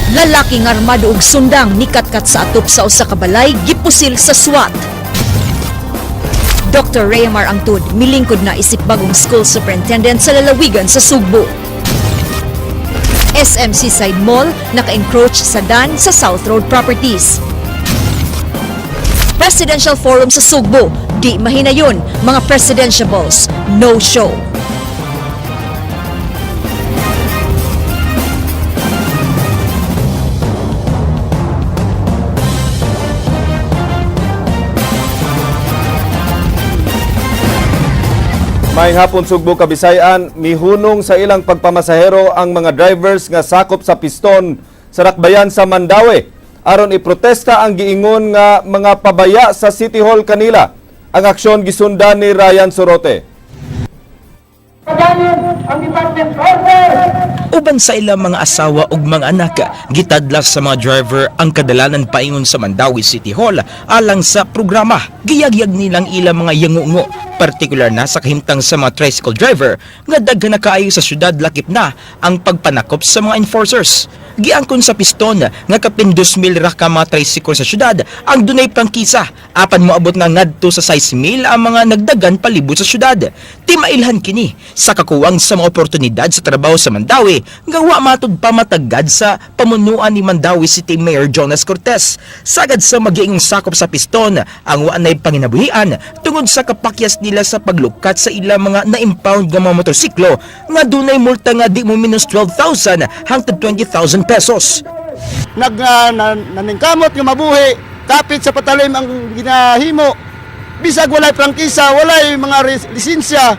Lalaki nga armado og sundang nikatkat sa atop sa usa ka balay, gipusil sa SWAT. Dr. Raymar Angtud milingkod na isip bagong school superintendent sa lalawigan sa Sugbo. SM Seaside Mall naka-encroach sa dan sa South Road Properties. Presidential Forum sa Sugbo, di mahinayon, mga presidentiables, no show. Maayong hapon, Sugbo, Kabisayan. Mihunong sa ilang pagpamasahero ang mga drivers nga sakop sa piston sa Rakbayan sa Mandaue aron iprotesta ang giingon nga mga pabaya sa City Hall kanila. Ang aksyon gisundan ni Ryan Sorote. Uban sa ilang mga asawa ug mga anak, gitadlas sa mga driver ang kadalanan paingon sa Mandaue City Hall alang sa programa. Giyagyag nilang ilang mga yangungo, partikular na sa kahimtang sa mga tricycle driver nga daghan na kaayo sa syudad, lakip na ang pagpanakop sa mga enforcers. Giangkon sa piston nga kapin 2,000 ra ka mga tricycle sa syudad ang dunay prangkisa, apan moabot na ngadto sa 6,000 ang mga nagdagan palibot sa syudad. Timailhan kini sa kakuwang sa mga oportunidad sa trabaho sa Mandaue nga wa matud pa matagad sa pamunuan ni Mandaue City Mayor Jonas Cortes. Sagad sa magiingong sakop sa piston ang wa nay panginabuhian tungod sa kapakyas nila sa paglukat sa ilang mga na-impound nga mga motorsiklo nga dunay multa nga di mo minus 12,000 hangtod 20,000 pesos. Naningkamot nga mabuhi, kapit sa patalim ang ginahimo, bisag walay prangkisa, walay mga lisensya,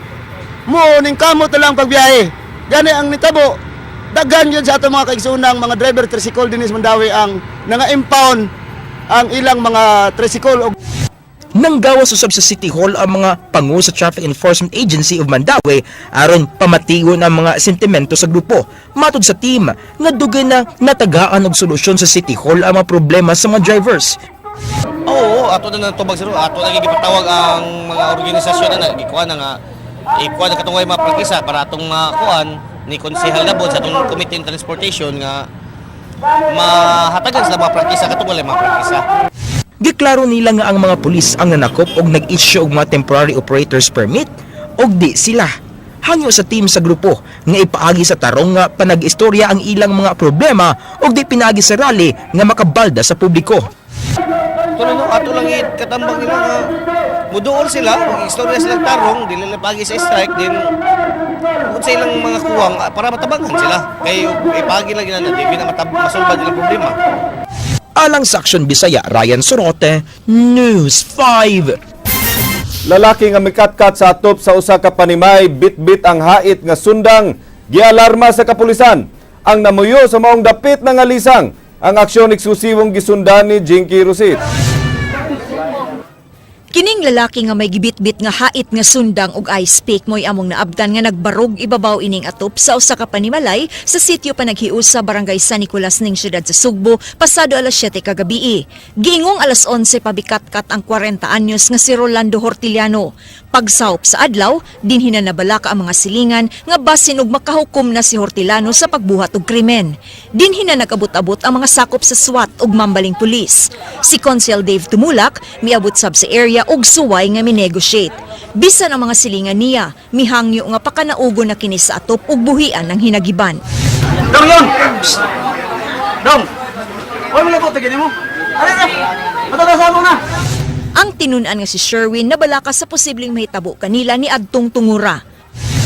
mo ningkamot na lang pagbiyahe. Gani ang nitabo, daghan yun sa atong mga kaigsuonang mga driver tricycle dinhi sa Mandaue ang nanga-impound ang ilang mga tricycle og Nanggawas usab sa City Hall ang mga pangu sa Traffic Enforcement Agency of Mandaue aron pamatigon ang mga sentimento sa grupo. Matod sa team nga dugay na natagaan og solusyon sa City Hall ang mga problema sa mga drivers. Oo, ato na natubag sir. Ato na gipatawag ang mga organisasyon na gikuan na nga ikuan na katungay mga prangkisa para atong makuan ni konsehal na sa atong Committee on Transportation nga mahatagan sila mga prangkisa katong walay mga prangkisa. Giklaro nila nga ang mga pulis ang nanakop og nag-issue og mga temporary operators permit og di sila. Hangyo sa team sa grupo nga ipaagi sa tarong nga panag-istorya ang ilang mga problema og di pinaagi sa rally nga makabalda sa publiko. Tulo no, ato lang it katambang nila nga muduol sila, istorya silang tarong, dili nila pagi sa strike din bukod sa ilang mga kuwang para matabangan sila kay ipagi lang gina di na masulbad ilang problema. Alang sa Aksyon Bisaya, Ryan Sorote, News 5. Lalaki nga mikatkat sa atop sa usa ka panimay, bitbit ang hait nga sundang, gialarma sa kapulisan. Ang namuyo sa maong dapit nga lisang. Ang aksyon eksklusibong gisundan ni Jinky Rosit. Kining lalaki nga may gibitbit nga hait nga sundang og ice pick mo'y among naabtan nga nagbarog ibabaw ining atop sa usa ka panimalay sa sitio Panaghiusa, Barangay San Nicolas ning siyudad sa Sugbo pasado alas 7 kagabi. Giingong alas 11 pabikatkat ang 40 anyos nga si Rolando Hortiliano. Pagsawop sa adlaw, dinhi na nabalaka ang mga silingan nga basin og makahukom na si Hortilano sa pagbuhat og krimen. Dinhi na nag-abot-abot ang mga sakop sa SWAT ug mambaling pulis. Si Consel Dave Tumulak miabot sab sa area og suway nga minegotiate. Bisan ang mga silingan niya, mihangyo nga pakanaugo na kini sa atop ug buhian ng hinagiban. Dong yun! Psst! Dong! Huwag mo na po, tignan mo. Ano na? Matatasan mo na! Ang tinun-an nga si Sherwin nabalaka sa posibleng mahitabo kanila ni adtong tungura.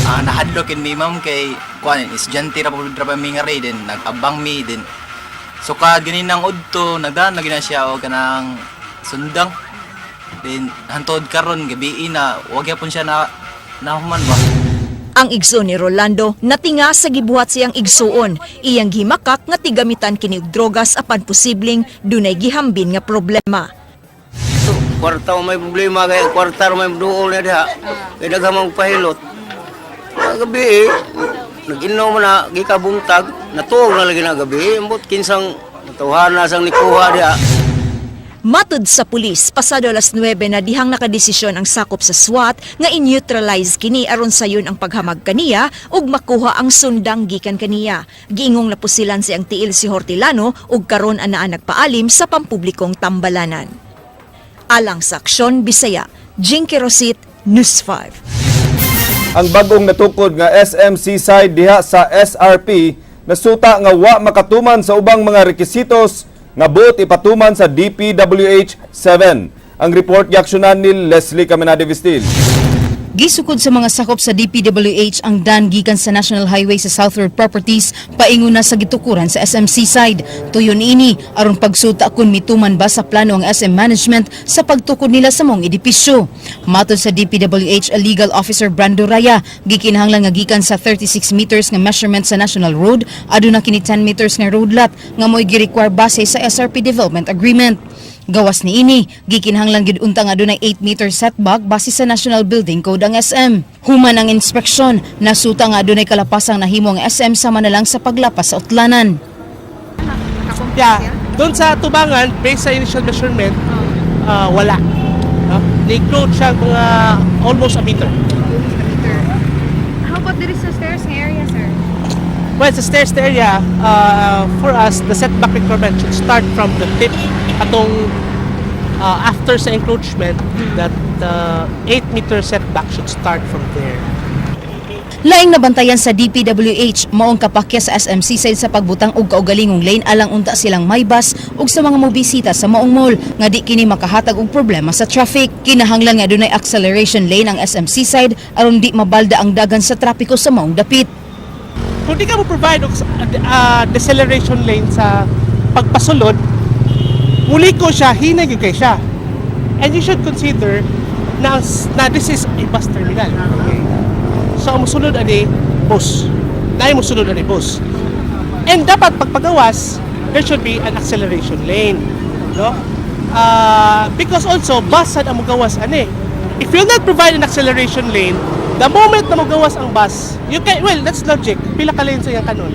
Nahadlok in mi, ma'am, kay kuan estudyante ra pud ra pa mi nga ray, then nag-abang mi din. So ka ganin ang udto nagdaan na gina siya og kanang sundang. Then hantod karon gabi na wa gyapon siya na nahuman ba. Ang igsoon ni Rolando natinga sa gibuhat siyang igsuon. Iyang gimakak nga tigamitan kini og drogas apan posibleng dunay gihambin nga problema. Kwarta may problema kay kwarta may duol na diha. Kay daghan man pahilot. Mga gabi eh, nag-inom na gikabuntag, natuog na lagi na gabi, ambot kinsang natuhan na sang nikuha diha. Matud sa pulis, pasado alas 9 na dihang nakadesisyon ang sakop sa SWAT nga i-neutralize kini aron sayon ang paghamag kaniya ug makuha ang sundang gikan kaniya. Giingong napusilan siyang tiil si Hortilano ug karon anaa nagpaalim sa pampublikong tambalanan. Alang sa Aksyon Bisaya, Jinky Rosit, News 5. Ang bagong natukod nga SM Seaside diha sa SRP nasuta nga wa makatuman sa ubang mga rekisitos nga buot ipatuman sa DPWH 7. Ang report giaksyonan ni Leslie Caminade Vistil. Gisukod sa mga sakop sa DPWH ang dan gikan sa National Highway sa South Road Properties paingon na sa gitukuran sa SM Seaside. Tuyon ini aron pagsuta kung mituman ba sa plano ang SM Management sa pagtukod nila sa maong edipisyo. Matod sa DPWH Legal Officer Brando Raya, gikinahanglan nga gikan sa 36 meters nga measurement sa National Road aduna kini 10 meters nga road lot nga mo'y gi-require base sa SRP Development Agreement. Gawas niini, gikinahanglan gid unta nga adunay 8 meter setback base sa National Building Code ang SM. Human ang inspeksyon, nasuta nga adunay kalapasang nahimo ang SM sama na lang sa paglapas sa utlanan. Yeah, doon sa tubangan, based sa initial measurement, wala. No? Ni-encroach siya mga almost a meter. How about diri sa stairs nga area, sir? Well, sa stairs area, for us, the setback requirement should start from the tip atong after sa encroachment, that 8-meter setback should start from there. Laing nabantayan sa DPWH maong kapakya sa SM Seaside sa pagbutang og kaugalingong lane alang unta silang may bus ug sa mga mobisita sa maong mall nga di kini makahatag og problema sa traffic. Kinahanglan nga dunay acceleration lane ang SM Seaside aron di mabalda ang dagan sa trapiko sa maong dapit. Kung di ka mo provide og deceleration lane sa pagpasulod, muli ko siya, hinay gyud kay siya. And you should consider na this is a bus terminal. Okay. So, ang musulod ani bus. Dahil musulod ani bus. And dapat pagpagawas, there should be an acceleration lane. No? Because also, bus sad ang mugawas ani. If you not provide an acceleration lane, the moment na mugawas ang bus, you can, well, that's logic. Pila ka lane sa iyang kanon.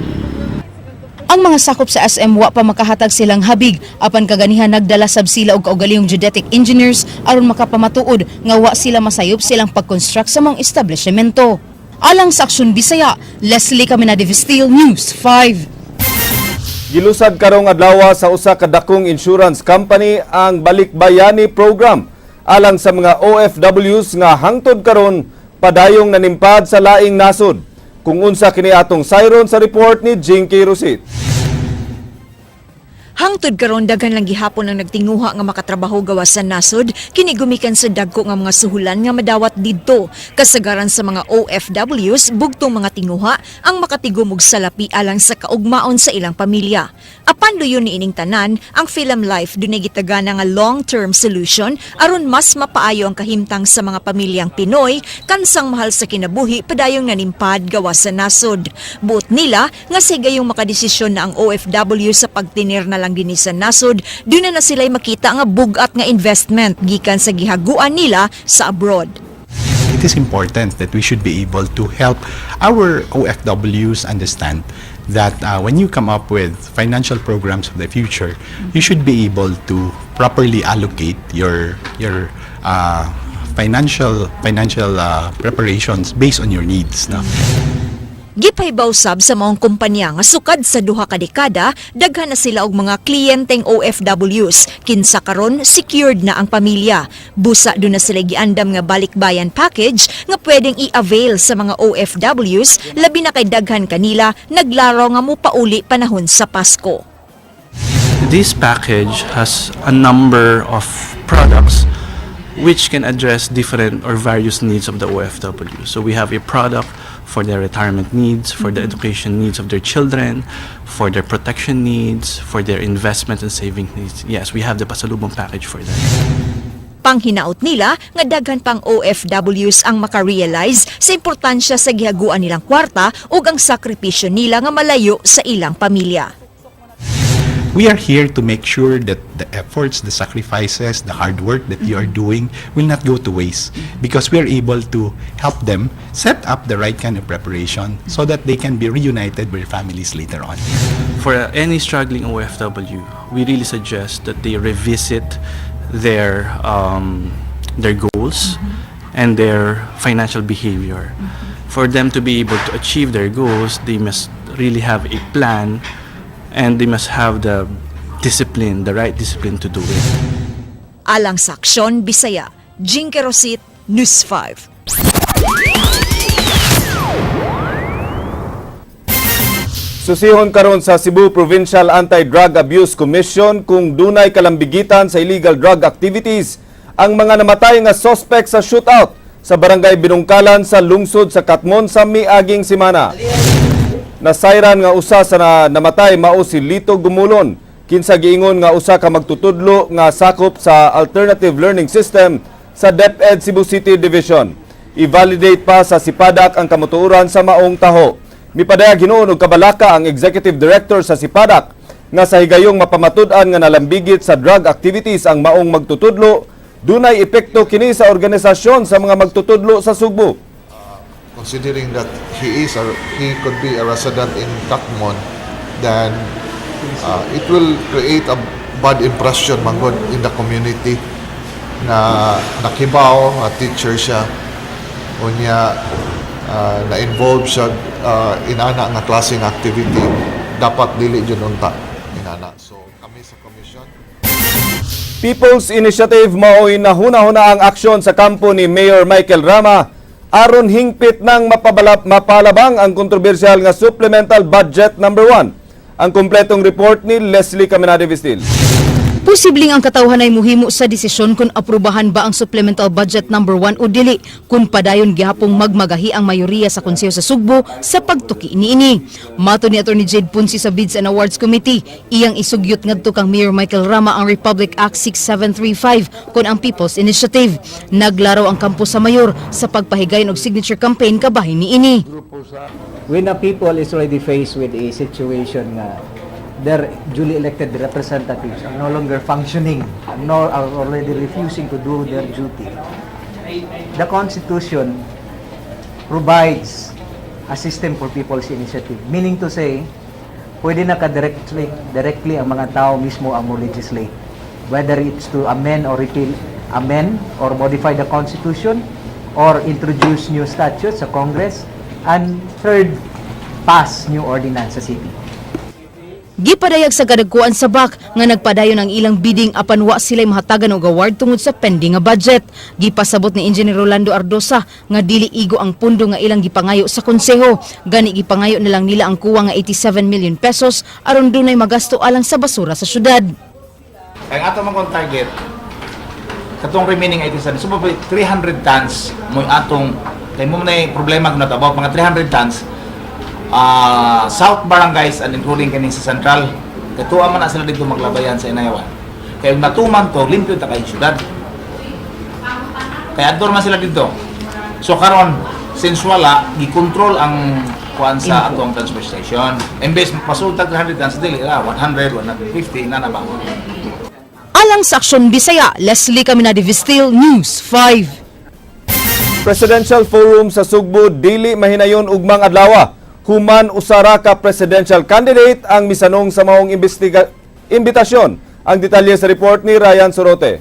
Ang mga sakop sa SM wa pa makahatag silang habig apan kaganihan nagdala sab sila og kaugalingong geodetic engineers aron makapamatuod nga wa sila masayop silang pag-construct sa mga establishmento. Alang sa Aksyon Bisaya, Leslie Caminade Vistil, News 5. Gilusad karong adlaw sa usa ka dakong insurance company ang Balikbayani program alang sa mga OFWs nga hangtod karon padayong nanimpad sa laing nasod. Kung unsa kini atong sayron sa report ni Jinky Rosit. Hangtod karon daghan lang gihapon ang nagtinguha nga makatrabaho gawas sa nasod kini gumikan sa dagko nga mga suhulan nga madawat didto. Kasagaran sa mga OFWs bugtong mga tinguha ang makatigom og salapi alang sa kaugmaon sa ilang pamilya. Apan luyon ni ining tanan, ang Philam Life dunay gitagana nga long-term solution aron mas mapaayo ang kahimtang sa mga pamilyang Pinoy kansang mahal sa kinabuhi padayong nanimpad gawas sa nasod. Buot nila nga sa gayong makadesisyon na ang OFW sa pagtinir na lang dinhi sa nasod, duna na sila'y makita nga bugat nga investment gikan sa gihaguan nila sa abroad. It is important that we should be able to help our OFWs understand that when you come up with financial programs of the future, you should be able to properly allocate your financial preparations based on your needs. No? Gipahibaw sab sa maong kumpanya nga sukad sa 2 ka dekada, daghan na sila og mga kliyenteng OFWs kinsa karon secured na ang pamilya. Busa duna sila giandam nga balikbayan package nga pwedeng i-avail sa mga OFWs, labi na kay daghan kanila naglaraw nga mopauli panahon sa Pasko. This package has a number of products which can address different or various needs of the OFW. So we have a product for their retirement needs, for the education needs of their children, for their protection needs, for their investment and saving needs. Yes, we have the Pasalubong package for that. Panghinaot nila nga daghan pang OFWs ang makarealize sa importansya sa gihaguan nilang kwarta ug ang sakripisyo nila nga malayo sa ilang pamilya. We are here to make sure that the efforts, the sacrifices, the hard work that you are doing will not go to waste because we are able to help them set up the right kind of preparation so that they can be reunited with their families later on. For any struggling OFW, we really suggest that they revisit their goals and their financial behavior. For them to be able to achieve their goals, they must really have a plan and they must have the discipline, the right discipline to do it. Alang sa Aksyon Bisaya, Jinky Rosit, News 5. Susihon karon sa Cebu Provincial Anti-Drug Abuse Commission kung dunay kalambigitan sa illegal drug activities ang mga namatay nga suspect sa shootout sa Barangay Binungkalan sa lungsod sa Katmon sa miaging semana. Nasayran nga usa sa namatay mao si Lito Gumulon, kinsa giingon nga usa ka magtutudlo nga sakop sa Alternative Learning System sa DepEd Cebu City Division. I-validate pa sa Sipadak ang kamutuoran sa maong taho. Mipadayag hinuon og kabalaka ang Executive Director sa Sipadak nga sa higayong mapamatud-an nga nalambigit sa drug activities ang maong magtutudlo, dunay epekto kini sa organisasyon sa mga magtutudlo sa Sugbo. Considering that he could be a resident in Katmon, then it will create a bad impression manggod in the community na nakibaw a teacher siya, unya na-involve siya inana nga klaseng activity. Dapat dili jud unta inana. So kami sa commission. People's Initiative mao'y nahuna-huna ang aksyon sa kampo ni Mayor Michael Rama aron hingpit ng mapalabang ang kontrobersyal nga supplemental budget number 1. Ang kumpletong report ni Leslie Caminade Vistil. Posibleng ang katawhan ay muhimo sa desisyon kung aprubahan ba ang supplemental budget number 1 o dili kung padayon gihapong magmagahi ang mayoriya sa Konseho sa Sugbo sa pagtuki niini. Matod ni Attorney Jade Punsi sa Bids and Awards Committee, iyang isugyot ngadto kang Mayor Michael Rama ang Republic Act 6735 kon ang People's Initiative. Naglaraw ang kampo sa mayor sa pagpahigayon og signature campaign kabahin niini. When a people is already faced with a situation nga their duly elected representatives are no longer functioning nor are already refusing to do their duty, the Constitution provides a system for people's initiative. Meaning to say, pwede na ka directly ang mga tao mismo ang mo legislate. Whether it's to amend or repeal, amend or modify the Constitution, or introduce new statutes sa Congress, and third, pass new ordinance sa city. Gipadayag sa kadagkuan sa BAC nga nagpadayon ang ilang bidding apan wa sila'y mahatagan og award tungod sa pending nga budget. Gipasabot ni Engineer Rolando Ardosa nga dili igo ang pundo nga ilang gipangayo sa konseho. Gani gipangayo na lang nila ang kuwang nga 87 million pesos aron dunay magasto alang sa basura sa syudad. Ang ato man kong target, katong remaining 87, so 300 tons mo atong kay mo na problema kung about mga 300 tons south barangays and including kaning sa central, kay tuwa man na sila dito maglabayan sa Inayawan. Kay ug natuman to, limpyo ta kay syudad. Kay ador man sila dito. So karon, since wala gikontrol ang kuan sa atong transfer station, imbes pasultag 300 tons, dili ra 100, 150 na na ba. Alang sa Aksyon Bisaya, Leslie Caminade Vistil, News 5. Presidential Forum sa Sugbo dili mahinayon ugmang adlaw. Human usara ka presidential candidate ang misanong sa maong imbitasyon. Ang detalye sa report ni Ryan Sorote.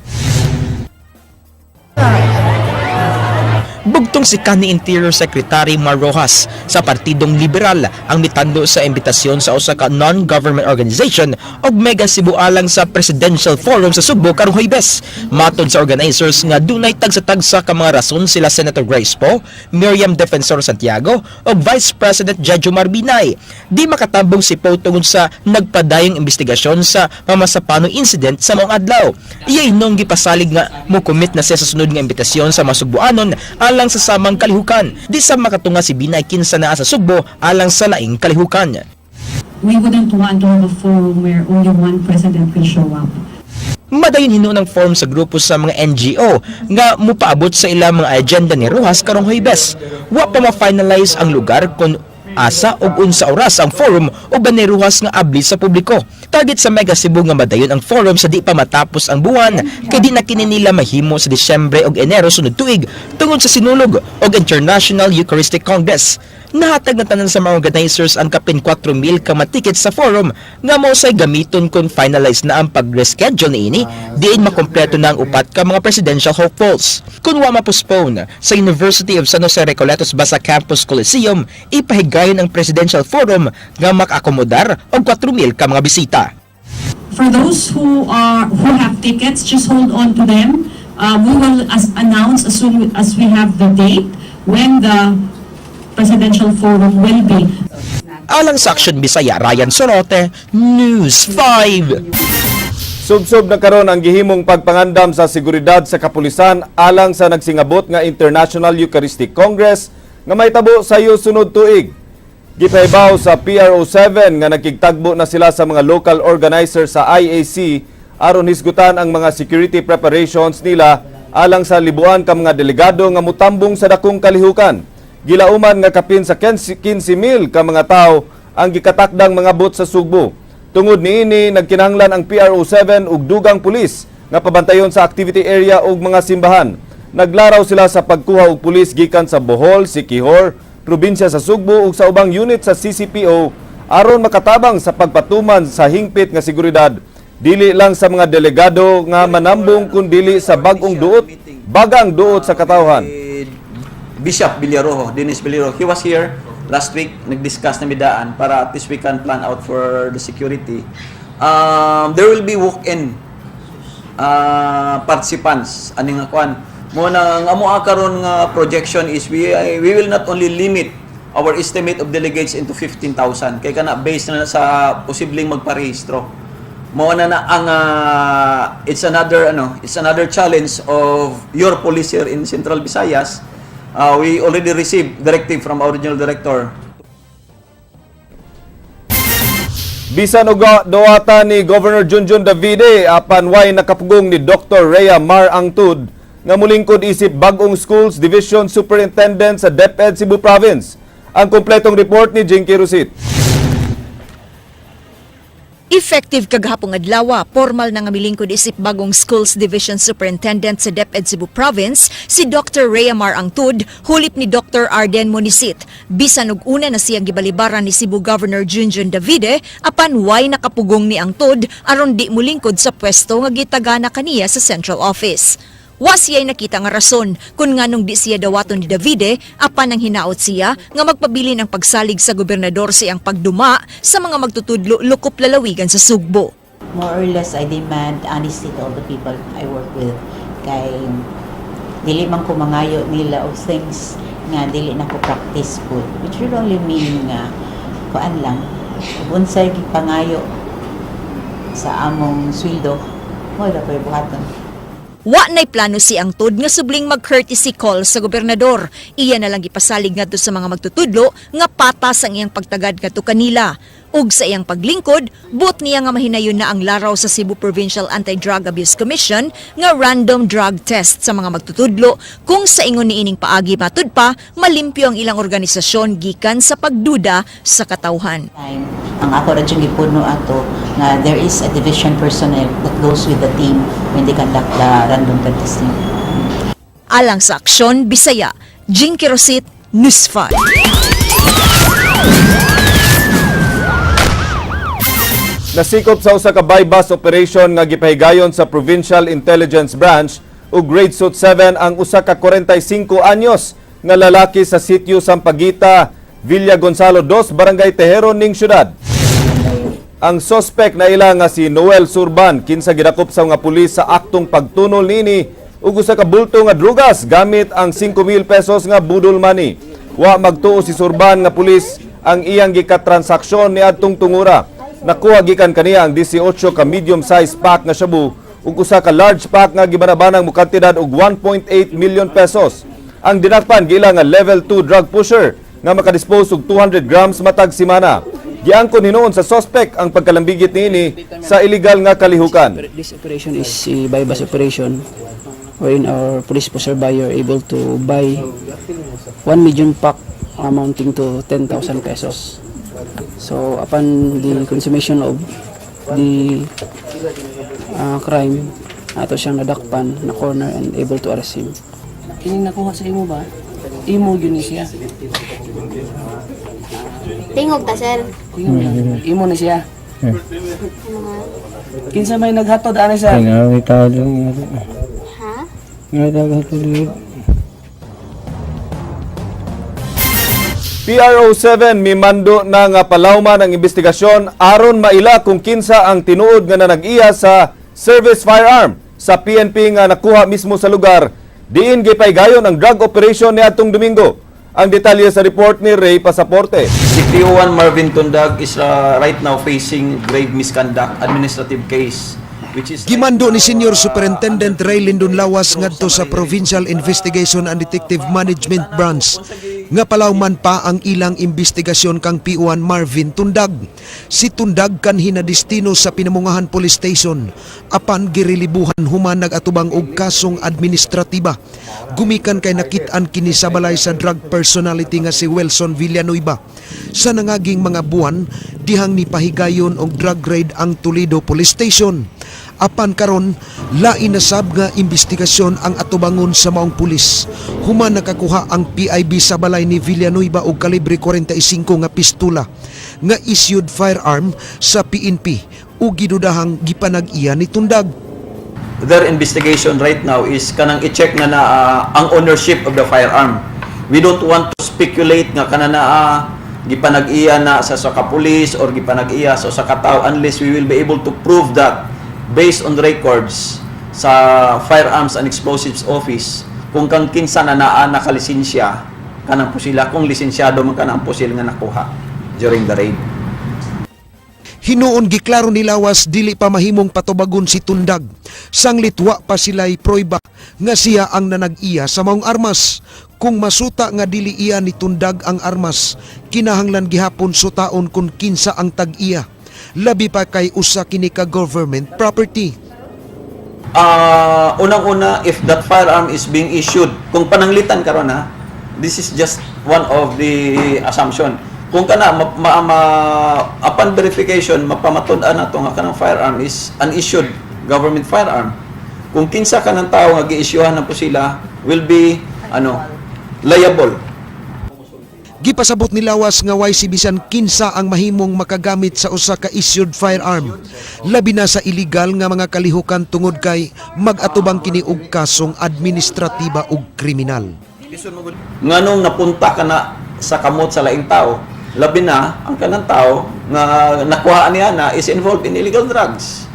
Bugtong si kanhi Interior Secretary Mar Roxas sa Partidong Liberal ang mitando sa imbitasyon sa usa ka non-government organization og Mega Cebu alang sa Presidential Forum sa Sugbo karong Huwebes. Matod sa organizers nga dunay tagsa-tagsa ka mga rason sila Senator Grace Poe, Miriam Defensor Santiago ug Vice President Jejomar Binay. Di makatambong si Poe tungod sa nagpadayong investigasyon sa Mamasapano incident sa maong adlaw. Iyay nung gipasalig nga mo commit na siya sa sunod nga imbitasyon sa Masugbuanon alang sa samang kalihukan. Di sa makatunga si Binay kinsa naa sa Sugbo alang sa laing kalihukan. We wouldn't want to have a forum where only one president will show up. Madayon hinuon ang forum sa grupo sa mga NGO nga mupaabot sa ilang mga agenda ni Roxas karong Huwebes. Wa pa ma-finalize ang lugar kung asa ug unsa oras ang forum ug ganeruhas nga abli sa publiko. Target sa Mega Cebu nga madayon ang forum sa di pa matapos ang buwan kay di na kini nila mahimo sa Disyembre ug Enero sunod tuig tungod sa Sinulog ug International Eucharistic Congress. Nahatag na tanan sa mga organizers ang kapin 4,000 ka mga tickets sa forum nga mao say gamiton kung finalize na ang pag-reschedule niini diin makumpleto na ang upat ka mga presidential hopefuls. Kung wa ma-postpone sa University of San Jose Recoletos Basa Campus Coliseum, ipahigayon ang presidential forum nga makakomodar og 4,000 ka mga bisita. For those who have tickets, just hold on to them. We will announce as soon as we have the date when the presidential forum will be. Alang sa Action Bisaya, Ryan Sorote, News 5. Subsob na karon ang gihimong pagpangandam sa seguridad sa kapulisan alang sa nagsingabot nga International Eucharistic Congress nga mahitabo sa sunod tuig. Gipahibaw sa PRO7 nga nagkigtagbo na sila sa mga local organizers sa IAC aron hisgutan ang mga security preparations nila alang sa libuan ka mga delegado nga mutambong sa dakong kalihukan. Gilauman nga kapin sa 15,000 ka mga tawo ang gikatakdang mangabot sa Sugbo. Tungod niini, nagkinahanglan ang PRO7 og dugang pulis nga pabantayon sa activity area ug mga simbahan. Naglaraw sila sa pagkuha og pulis gikan sa Bohol, Siquijor, probinsya sa Sugbo ug sa ubang unit sa CCPO aron makatabang sa pagpatuman sa hingpit nga seguridad dili lang sa mga delegado nga manambong kundili sa bag-ong duot, bagang duot sa katawhan. Bishop Villarojo, Dennis Villarojo. He was here last week, nag-discuss na midaan para at least we can plan out for the security. There will be walk-in participants ani nga kuan. Mo na ang amo karon nga projection is we will not only limit our estimate of delegates into 15,000 kay kana based na sa posibleng magparehistro. Mo na na ang it's another ano, it's another challenge of your police here in Central Visayas. We already received directive from our regional director. Bisan og dawata ni Governor Junjun Davide apan way nakapugong ni Dr. Rhea Mar Angtud nga mulingkod isip bag-ong Schools Division Superintendent sa DepEd Cebu Province. Ang kompletong report ni Jinky Rosit. Effective kagahapong adlaw, formal na nga milingkod isip bagong Schools Division Superintendent sa DepEd Cebu Province si Dr. Rhea Mar Angtud, hulip ni Dr. Arden Monisit. Bisan og una na siyang gibalibaran ni Cebu Governor Junjun Davide, apan way nakapugong ni Angtud aron di mulingkod sa pwesto nga gitagana kaniya sa Central Office. Wa siya'y nakita nga rason kung nganong di siya dawaton ni Davide apan ang hinaot siya nga magpabilin ang pagsalig sa gobernador sa iyang pagduma sa mga magtutudlo lukop lalawigan sa Sugbo. More or less, I demand honesty to all the people I work with. Kay dili man ko mangayo nila og things nga dili na ko practice pud. Which would only mean nga kuan lang, ug unsay gipangayo sa among sweldo, mo ra ko'y buhaton. Wa na'y plano si Angtud nga subling mag-courtesy call sa gobernador. Iya na lang gipasalig ngadto sa mga magtutudlo nga patas ang iyang pagtagad ngadto kanila. Ug sa iyang paglingkod, buot niya nga mahinayon na ang laraw sa Cebu Provincial Anti-Drug Abuse Commission nga random drug test sa mga magtutudlo kung sa ingon niining paagi, matud pa, malimpyo ang ilang organisasyon gikan sa pagduda sa katawhan. Time. Ang ako ra jud gipuno ato nga there is a division personnel that goes with the team when they conduct the random drug testing. Alang sa Aksyon Bisaya, Jinky Rosit, News 5. Nasikop sa usa ka buy-bust operation nga gipahigayon sa Provincial Intelligence Branch ug Raid Suit 7 ang usa ka 45 anyos nga lalaki sa sitio Sampaguita, Villa Gonzalo 2, Barangay Tejero ning syudad. Ang sospek na ila nga si Noel Surban, kinsa gidakop sa mga pulis sa aktong pagtunol nini ug usa ka bulto nga drugas gamit ang 5,000 pesos nga budol money. Wa magtuo si Surban nga pulis ang iyang gikatransaksyon niadtong tungura. Nakuha gikan kaniya ang 18 ka medium size pack nga shabu ug usa ka large pack nga gibanabanang mokantidad og 1.8 million pesos. Ang dinakpan giila nga level 2 drug pusher nga makadispose og 200 grams matag semana. Giangkon hinuon sa suspect ang pagkalambigit niini sa illegal nga kalihukan. This operation is a buy-bust operation wherein our police poseur buyer able to buy 1 million pack amounting to 10,000 pesos. So upon the consummation of the crime, ato siyang nadakpan na corner and able to arrest him. Kining nakuha sa imo ba? Imo gyud ni siya. Tingog ta, sir. Tingog lang. Imo ni siya. Kinsa may naghatod ani, sir? Ha? PRO7 mimando na nga palawman ang investigasyon aron maila kung kinsa ang tinuod nga nanag-iya sa service firearm sa PNP nga nakuha mismo sa lugar diin gipaygayon ang drug operation niadtong Domingo. Ang detalye sa report ni Ray Pasaporte. Si PO1 Marvin Tundag is right now facing grave misconduct administrative case which is Gimando ni Senior Superintendent Ray Lindon Lawas ngadto sa Provincial Investigation and Detective Management Branch nga palawman pa ang ilang investigasyon kang PO1 Marvin Tundag. Si Tundag kanhi nadestino sa Pinamungahan Police Station apan girelibuhan human nag-atubang og kasong administratiba. Gumikan kay nakit-an kini sa balay sa drug personality nga si Wilson Villanueva. Sa nangaging mga buwan, dihang nipahigayon og drug raid ang Toledo Police Station. Apan karon, lain na sab nga investigasyon ang atubangon sa maong pulis. Human nakakuha ang PIB sa balay ni Villanueva og kalibre 45 nga pistola nga issued firearm sa PNP ug gidudahang gipanag-iya ni Tundag. Their investigation right now is kanang i-check na na ang ownership of the firearm. We don't want to speculate nga kana na gipanag-iya na sa ka police or gipanag-iya sa usa ka tawo unless we will be able to prove that based on records sa Firearms and Explosives Office kung kang kinsa na naa nakalisensya kanang pusila, kung lisensyado man kanang pusil nga nakuha during the raid. Hinuon giklaro ni Lawas dili pa mahimong patubagon si Tundag. Sanglit wa pa sila'y proyba nga siya ang nanag-iya sa maong armas. Kung masuta nga dili iya ni Tundag ang armas, kinahanglan gihapon sutaon kung kinsa ang tag-iya. Labi pa kay usa kini ka government property. Unang-una, if that firearm is being issued, kung pananglitan karon ha, this is just one of the assumption. Kung kana upon verification mapamatud-an nato nga kanang firearm is an issued government firearm. Kung kinsa ka ng tao nga gi-issuehan ng pusila will be ano liable. Gipasabot ni Lawas nga way si bisan kinsa ang mahimong makagamit sa usa ka issued firearm. Labi na sa illegal nga mga kalihukan tungod kay mag-atubang kini og kasong administratiba ug kriminal. Nganong napunta ka na sa kamot sa laing tao, labi na ang kanang tao nga nakuha niya na is involved in illegal drugs.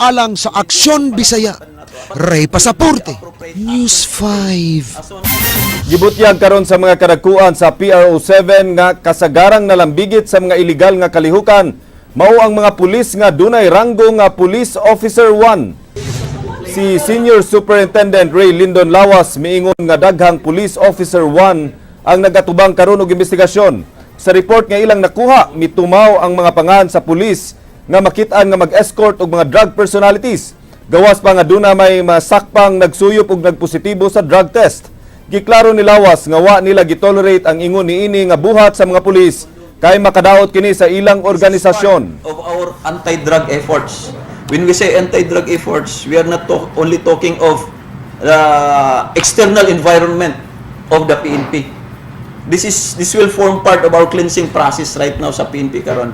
Alang sa Aksyon Bisaya, Ray Pasaporte, News 5. Gibutyag karon sa mga kadakuan sa PRO7 nga kasagarang nalambigit sa mga iligal nga kalihukan mao ang mga pulis nga dunay ranggo nga Police Officer 1. Si Senior Superintendent Ray Lindon Lawas miingon nga daghang Police Officer 1 ang nagatubang karon og investigasyon. Sa report nga ilang nakuha, mitumaw ang mga pangan sa pulis nga makit-an nga mag-escort og mga drug personalities. Gawas pa nga duna may masakpang nagsuyop og nagpositibo sa drug test. Giklaro ni Lawas nga wa nila gitolerate ang ingon niini nga buhat sa mga pulis kay makadaot kini sa ilang organisasyon. Of our anti-drug efforts. When we say anti-drug efforts, we are not only talking of the external environment of the PNP. This will form part of our cleansing process right now sa PNP karon.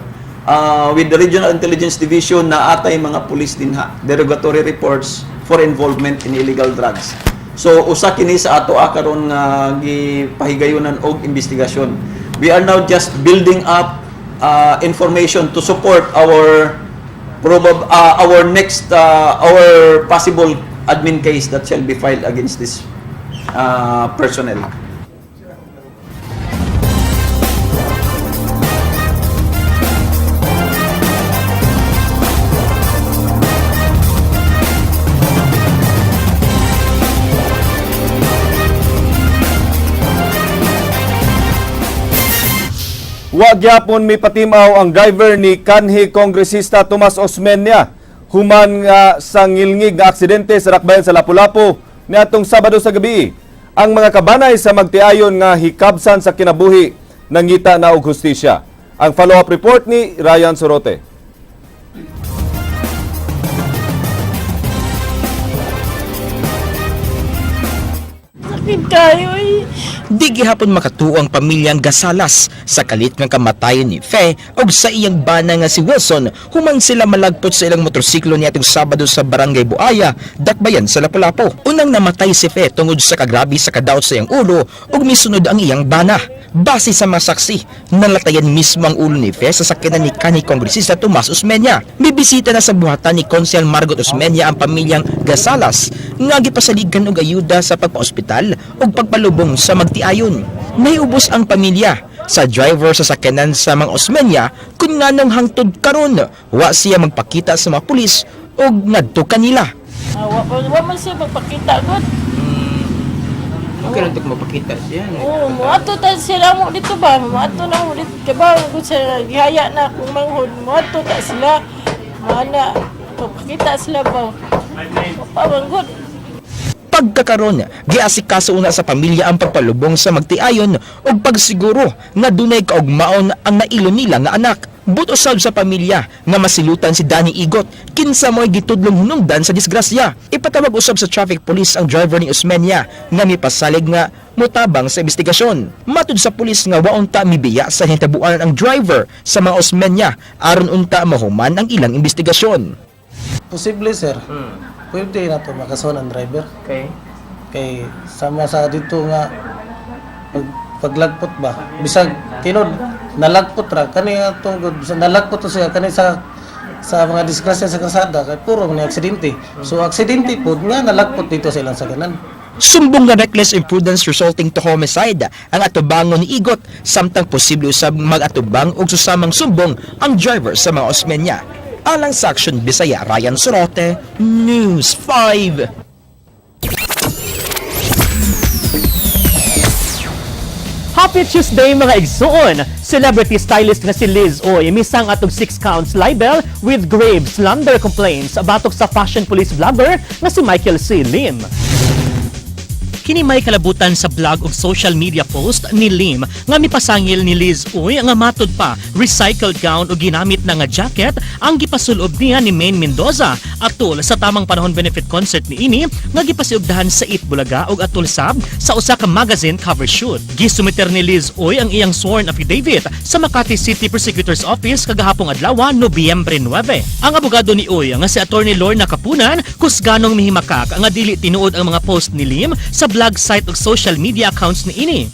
With the Regional Intelligence Division na atay mga pulis dinha, derogatory reports for involvement in illegal drugs. So usa kini sa ato karon nga gipahigayunan og investigasyon. We are now just building up information to support our next our possible admin case that shall be filed against this personnel. Wa gyapon mipatimaw ang driver ni kanhi Kongresista Tomas Osmeña human nga sa ngilngig nga aksidente sa Rakbayan sa Lapu-Lapu niadtong Sabado sa gabi. Ang mga kabanay sa magtiayon nga hikabsan sa kinabuhi nangita na og hustisya. Ang follow-up report ni Ryan Sorote. Sakit kayo eh. Di gihapon makatuo ang pamilyang Gasalas sa kalit nga kamatayon ni Fe og sa iyang bana nga si Wilson human sila malagpot sa ilang motorsiklo niadtong Sabado sa Barangay Buaya, Dakbayan sa Lapu-Lapu. Unang namatay si Fe tungod sa kagrabe sa kadaot sa iyang ulo ug misunod ang iyang bana. Base sa mga saksi, nalatayan mismo ang ulo ni Fe sa sakyanan ni kanhi Kongresista Tomas Osmeña. Mibisita na sa buhatan ni Konsehal Margot Osmeña ang pamilyang Gasalas nga gipasaligan og ayuda sa pagpaospital ug pagpalubong sa magtiayon. Nahiubos ang pamilya sa driver sa sakyanan sa mga Osmeña kung nganong hangtod karon wa siya magpakita sa mga pulis ug ngadto kanila. Ah, wa man siya magpakita gud. Okay lang ito mapakita siya. Oo, moadto ta sila mo dito ba? Moadto na mo dito kay ba kung sila gihaya na kung manghod, moadto ta sila. Mana magpakita sila ba? Pa man gud. Pagkakaron, giasikaso una sa pamilya ang pagpalubong sa magtiayon ug pagsiguro nga dunay kaugmaon ang nailo nila nga anak. But usab sa pamilya nga masilutan si Danny Igot kinsa mo'y gitudlong hinungdan sa disgrasya. Ipatawag usab sa traffic police ang driver ni Osmeña nga mipasalig nga motabang sa investigasyon. Matud sa pulis nga wa unta mibiya sa hitabuan ang driver sa mga Osmeña aron unta mahuman ang ilang investigasyon. Posible, sir. Pwede na to makasuhan ang driver. Okay. Kay sama sa dito nga paglagpot ba. Bisag tinod nalagpot ra kani atong gud bisag nalagpot to siya kani sa mga disgrasya sa kalsada kay puro man ni aksidente. So aksidente pod nga nalagpot dito sa ilang sakyanan. Sumbong nga reckless imprudence resulting to homicide ang atubangon ni Igot, samtang posible usab mag-atubang og susamang sumbong ang driver sa mga Osmeña. Alang sa Action Bisaya, Ryan Sorote, News 5. Happy Tuesday, mga igsoon! Celebrity stylist nga si Liz Uy misang atog 6 counts libel with grave slander complaints batok sa fashion police vlogger nga si Michael C. Lim. Kini may kalabutan sa blog ug social media post ni Lim nga mipasangil ni Liz Uy nga matud pa recycled gown ug ginamit na nga jacket ang gipasulob niya ni Maine Mendoza atol sa Tamang Panahon benefit concert niini nga gipasiugdahan sa Eat Bulaga ug atol sab sa usa ka magazine cover shoot. Gisumiter ni Liz Uy ang iyang sworn affidavit sa Makati City Prosecutor's Office kagahapong adlaw, Nobyembre 9. Ang abogado ni Uy nga si Attorney Lorna Kapunan kusganong mihimakak nga dili tinuod ang mga post ni Lim sa blog site ug social media accounts niini.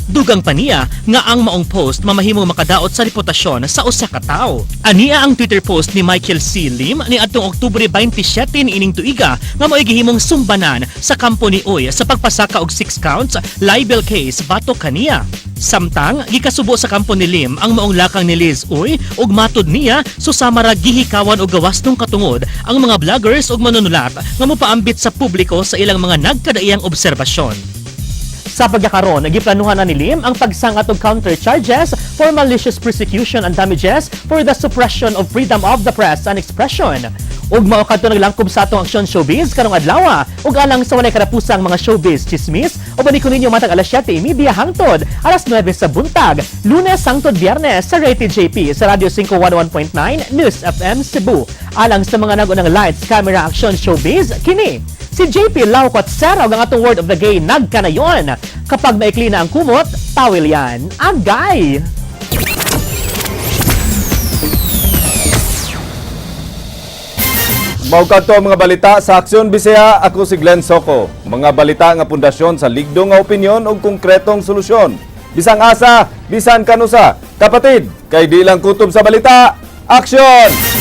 Dugang pa niya nga ang maong post mamahimong makadaot sa reputasyon sa usa ka tawo. Ania ang Twitter post ni Michael C. Lim ni adtong Oktubre 27 niining tuiga nga mao'y gihimong sumbanan sa kampo ni Uy sa pagpasaka og 6 counts libel case batok kaniya. Samtang gikasubo sa kampo ni Lim ang maong lakang ni Liz Uy ug matud niya susama ra gihikawan og gawas nung katungod ang mga vloggers ug manunulat nga mopaambit sa publiko sa ilang mga nagkadaiyang obserbasyon. Sa pagkakaron, giplanuhan na ni Lim ang pagsangat og counter charges for malicious prosecution and damages for the suppression of freedom of the press and expression. Ug mao kadto naglangkob sa atong Aksyon Showbiz karong adlaw. Ug alang sa walay katapusang mga showbiz chismis, uban ko ninyo matag alas 7:30 hangtod alas 9 sa buntag, Lunes hangtod Biyernes sa Rated JP sa Radyo 5 101.9 News FM Cebu. Alang sa mga nag-unang Lights, Camera, Action Showbiz, kini si JP Laucot Sera ang atong word of the gay nagkanayon. Kapag maikli na ang kumot, tawil yan. Agay! Mao kadto ang mga balita sa Aksyon Bisaya. Ako si Glenn Soco. Mga balita nga pundasyon sa ligdo nga opinyon ug konkretong solusyon. Bisang asa, bisan kanusa. Kapatid, kay di lang kutob sa balita. Aksyon!